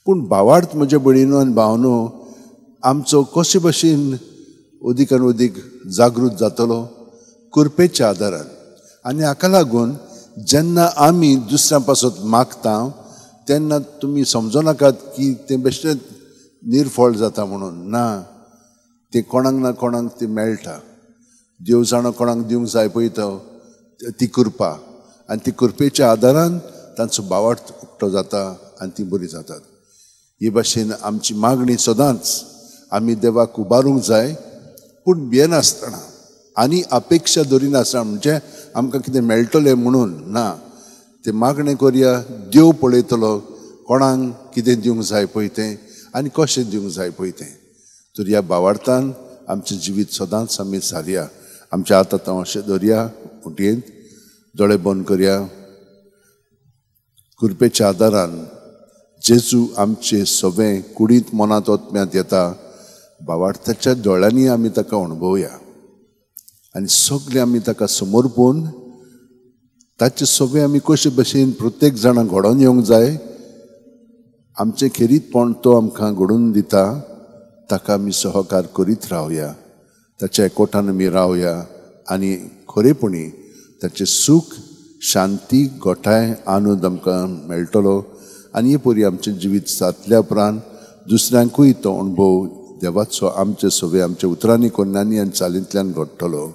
पूण भावार्थ म्हज्या भयणीनो आनी भावनो आमचो कशे भशेन अदीक आनी अदीक जागृत जातलो? कृपेच्या आदारान. आनी हाका लागून जेन्ना आमी दुसऱ्यां पासत मागता तेन्ना तुमी समजो नाकात की तें बेश्टें निर्फळ जाता म्हणून. ना, तें कोणाक ना कोणाक तें मेळटा. देव जाणा कोणाक दिवंक जाय पळय तो ती कृपा, आनी ती कृपेच्या आदारान तांचो भावार्थ उक्तो जाता आनी ती बरी जातात. हे भाशेन आमची मागणी सदांच आमी देवाक उबारूंक जाय, पूण भियेनासतना आनी अपेक्षा दरिनासतना, म्हणजे आमकां कितें मेळटलें म्हणून ना. तें मागणें करया, देव पळयतलो कोणाक कितें दिवंक जाय पळय तें आनी कशें दिवंक जाय पळय तें. तर ह्या भावार्थान आमचें जिवीत सदांच आमी सारया. आमच्या हातात हांव अशें दरया, मुठयेंत दोळे बंद करया. कृपेच्या आदारान जेजू आमचे सगळे कुडींत मनांत ओतम्यांत येता. भावार्थाच्या दोळ्यांनी आमी ताका अणभवया आनी सगळे आमी ताका समर्पून ताचे सगळे आमी कशे भशेन प्रत्येक जाणां घडोवन येवंक जाय. आमचें खेरीतपण तो आमकां घडोवन दिता, ताका आमी सहकार करीत रावया, ताच्या एकवटान आमी रावया आनी खरेपणी ताचें सूख, शांती, गोठाय, आनंद आमकां मेळटलो. आनी हे परी आमचें जिवीत सादल्या उपरांत दुसऱ्यांकूय तो अणभव देवाचो आमचे सगळे आमच्या उतरांनी, कोन्नांनी आनी चालींतल्यान घडटलो.